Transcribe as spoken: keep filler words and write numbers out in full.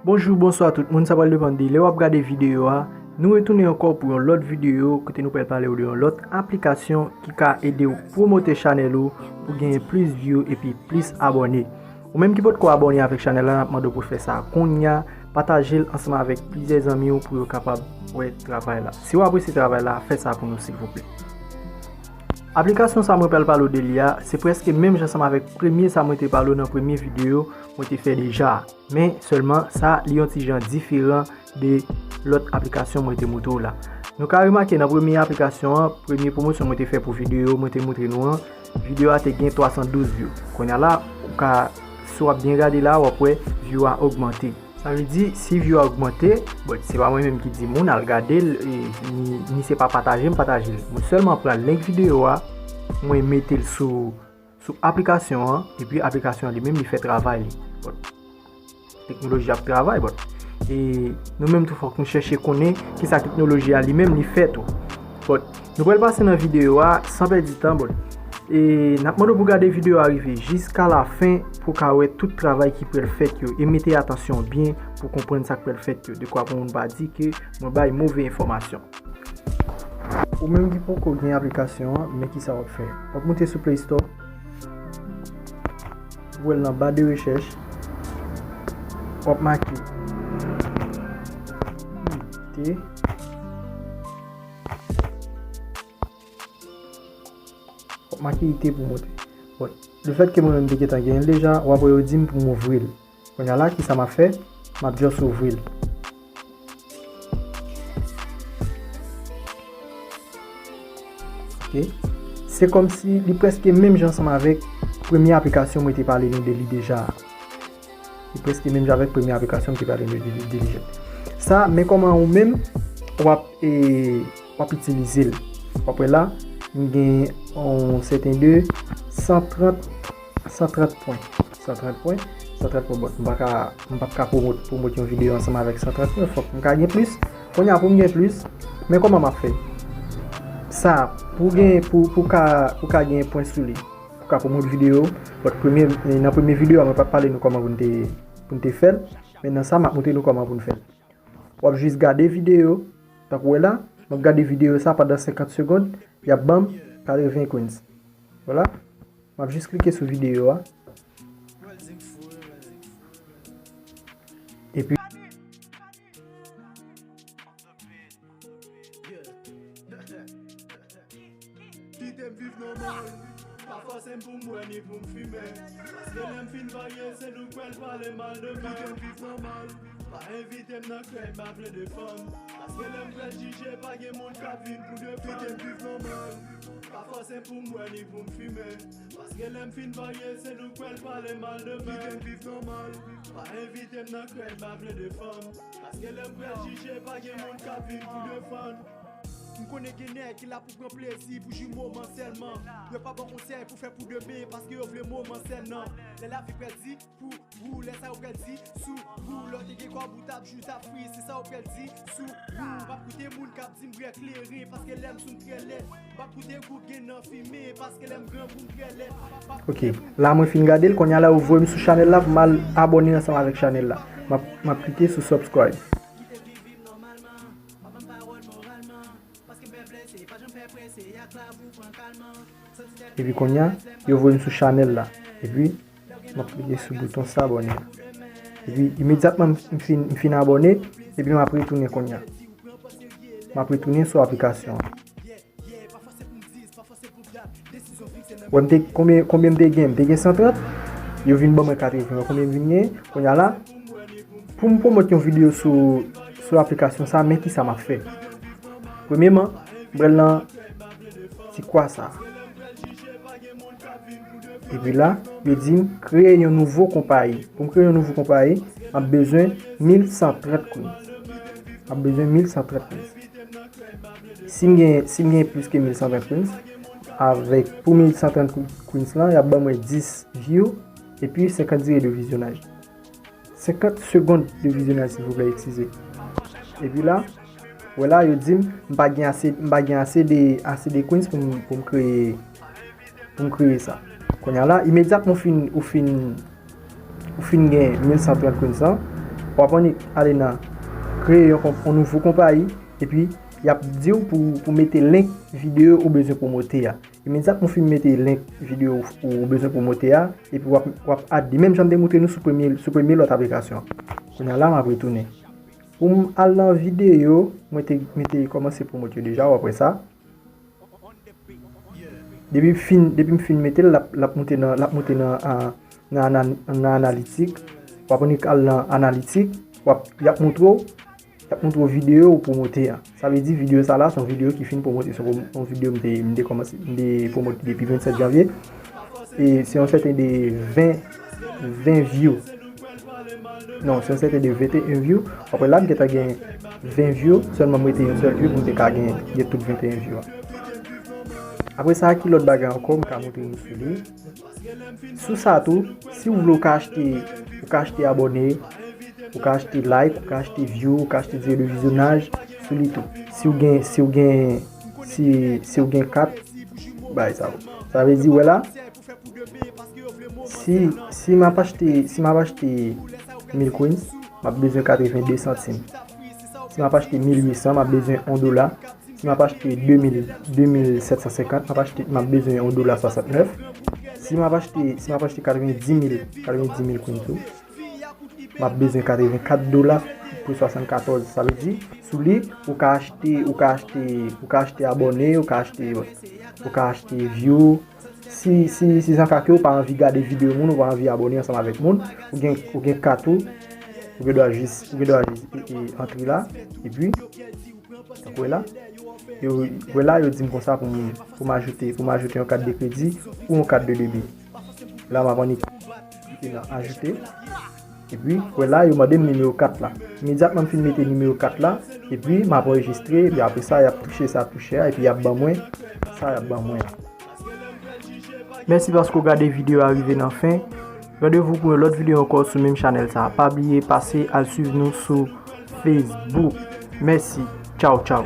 Bonjou, bonswa tout moun, sa pral depann de lè w ap gade videyo a. Nou retounen ankò pou yon lòt videyo kote nou pral pale w de yon lòt aplikasyon ki ka ede w pwomote chanèl ou pou genyen plis view epi plis abòne. Ou menm ki potko abòne avèk chanèl la, n ap mande w pou fè sa kounye a, pataje l ansanm avèk plizyè zanmi w pou yo kapab wè travay la. Si w apresye travay la, fè sa pou nou silvouplè. Aplikasyon sa mwen pral pale w de li a, se prèske menm jan ansanm avèk premye sa mwen te pale w nan premye videyo mwen te fè deja a. Men sèlman sa, li yon ti jan diferan de lòt aplikasyon mwen te montre w la. Nou ka remake nan premye aplikasyon an, premye pwomosyon mwen te fè pou videyo mwen te montre nou an, videyo a te gen twa san douz view. Kounye a la, ou ka, si w ap byen gade la, w ap wè view a ogmante. Sa vle di, si view a ogmante, bon, se pa mwen menm ki di moun al gade l, e, ni, ni se pa pataje m pataje l. Mwen sèlman pran link videyo a, mwen mete l sou, sou aplikasyon an, epi aplikasyon an li menm li fè travay li. Bon, teknoloji ap travay, bon. E nou menm tou fòk nou chèche konnen kisa teknoloji a li menm li fè tou. Bon, nou pral pase nan videyo a san pèdi tan, bon. E n ap mande w pou gade videyo a rive jiska lafen pou w ka wè tout travay ki pral fèt yo e mete atansyon byen pou w konprann sa k pral fèt yo. Dekwa pou moun pa di ke mwen bay move enfòmasyon. Ou menm ki poko gen aplikasyon an, men kisa w ap fè? W ap moute sou Play Store, w al nan ba de rechèch, w ap make I T, w ap make I T pou moute. Bon, lefètke mwen menm te gentan genyen l deja, w ap wè yo di m pou m ouvri l. Kounye a la, kisa m ap fè? M ap just ouvri l. Ok. Se kòmsi li prèske menm jan ansanm avèk premye aplikasyon mwen te pale nou de li deja a. Li prèske menm jan avèk premye aplikasyon mwen te pale nou de, de li deja. Sa, men kòman ou menm w ap, e, w ap itilize l. W ap wè la, m gen yon sèten de san trant san trant pwen. San trant pwen. San trant pwen, bon, m pa ka, m p ap ka pwomot, pwomot yon videyo ansanm avèk san trant pwen. Fòk m ka gen plis. Kounye a pou m gen plis, men kòman m ap fè? Sa, pou gen, pou, pou ka, pou ka gen pwen sou li, pou ka pwomot videyo, bon, premye, nan premye videyo a, mwen pa t pale nou kòman pou n te, pou n te fè l, men nan sa, m ap montre nou kòman pou n fè l. W ap jis gade videyo, tankou w wè la, m ap gade videyo sa pandan senkant segonn, y ap ban m katreven coins. Vwala. M ap jis klike sou videyo a. Epi Kite m viv nòmal. Pa fòse m pou m bwè ni pou m fimen. Paske lè m fin varye, se nou k pral pale mal de mwen. Kite m viv nòmal. Pa envite m nan krèy, m pa vle defann. Paske lè m pral jije, pa gen moun k ap vin pou defann. Kite m viv nòmal. Pa fòse m pou m bwè ni pou m fimen. Paske lè m fin varye, se nou k pral pale mal de mwen. Kite m viv nòmal. Pa envite m nan krèy, m pa vle defann. Paske lè m pral jije, pa gen moun k ap vin pou defann. M konnen gen nèg ki la pou pran plezi pou jwi moman sèlman. Yo pa ba w konsèy pou fè pou demen, paske yo vle moman sèlman. Lè lavi pral di pou ou, lè sa yo pral di sou ou, lè w te gen kòb ou t ap jwi, t ap fri, se sa yo pral di sou ou. M p ap koute moun k ap di m bwè kleren, paske lè m sou m trè lèd. M p ap koute gwo gen nan fimen, paske lè m grangou m trè lèd. Ok, la mwen fin gade l, kounye a la yo voye m sou chanèl la pou m al abòne ansanm avèk chanèl la. M ap, m ap klike sou subscribe. Epi kounye a, yo voye m sou chanèl la. Epi, m ap klike sou bouton s'abonner a. Epi, imedyatman m fin, m fin abòne, epi m ap retounen kounye a. M ap retounen sou aplikasyon an. Wè m te, konbyen, konbyen m te gen? M te gen san trant, yo vin ban mwen katreven. Wè konbyen m vin gen? Kounye a la, pou m pwomot yon videyo sou, sou aplikasyon sa, men kisa m ap fè. Premyeman, m pral nan ti kwa sa. Epi la, yo di m kreye yon nouvo konpayi. Pou m kreye yon nouvo konpayi, m ap bezwen mil san trant coins. M ap bezwen mil san trant coins. Si m gen, si m gen plis ke mil san trant coins, avèk pou mil san trant coins lan, y ap ban mwen dis view epi senkant dire de vizyonaj. Senkant segonn de vizyonaj, silvouplè, eskize. Epi la, wè la, yo di m, m pa gen ase, m pa gen ase de, ase de coins pou m, pou m kreye, pou m kreye sa. Kounye a la, imedyatman ou fin, ou fin, ou fin gen mil san trant coins lan, W ap annik ale nan kreye yon, yon nouvo konpayi, epi y ap di w pou, pou mete link videyo ou bezwen pwomote a. Imedyatman w fin mete link videyo ou bezwen pwomote a, epi w ap, w ap add li. Menm jan m te montre nou sou premye, sou premye lòt aplikasyon. Kounye a la, m ap retounen. Pou m al nan videyo, mwen te, mwen te kòmanse pwomot yo deja, w ap wè sa. Depi m fin, depi m fin mete l, l ap, l ap moute nan, l ap moute nan, a, nan, nan, nan analitik. W ap annik al nan analitik, w ap, y ap montre w, y ap montre w videyo ou pwomote a. Sa vle di videyo sa la, se yon videyo ki fin pwomote, se yon, yon videyo m te, m te kòmanse, m te pwomote depi vennsèt janvye. E se yon sèten de ven, ven view. Non, se yon sèten de venteyen view. Apre la, m gentan gen ven view, sèlman m rete yon sèl view pou m te ka gen, gen tout venteyen view a. Apre sa, ki lòt bagay ankò m ka montre nou sou li? Sou sa tou, si w vle w ka achte, ou ka achte abòne, ou ka achte like, ou ka achte view, ou ka achte dire de vizyonaj sou li tou. Si w gen, si w gen, si, si w gen kat, bay sa yo. Sa vle di, wè la, si, si m ap achte, si m ap achte mil coins, m ap bezwen katreven de santim. Si m ap achte mil uit san, m ap bezwen yon dola. Si m ap achte de mil, de mil sèt san senkant, m ap achte, m ap bezwen yon dola swasantnèf. Si m ap achte, si m ap achte katrevendimil, katrevendimil coins tou, m ap bezwen katrevenkat dola pou swasannkatòz. Sa vle di, sou li, ou ka achte, ou ka achte, ou ka achte abòne, ou ka achte, ou ka achte view. Si, si, si sa ka ke ou pa anvi gade videyo moun, ou pa anvi abòne ansanm avèk moun, ou gen, ou gen kat ou, ou gen dwa jis, ou gen dwa jis e, e, antre la, epi, tankou wè la, yo, wè la, yo di m konsa pou m, pou m ajoute, pou m ajoute yon kat de kredi ou yon kat de debi. La, m ap annik klike nan ajoute. Epi, wè la, yo mande m nimewo kat la. Imedyatman m fin mete nimewo kat la, epi m ap anrejistre, epi apre sa, y ap touche sa touche a, epi y ap ban mwen sa y ap ban mwen an. Mèsi paske w gade videyo a rive nan fen. Randevou pou yon lòt videyo ankò sou menm chanèl sa. Pa bliye pase al swiv nou sou Facebook. Mèsi. Tchaw, tchaw.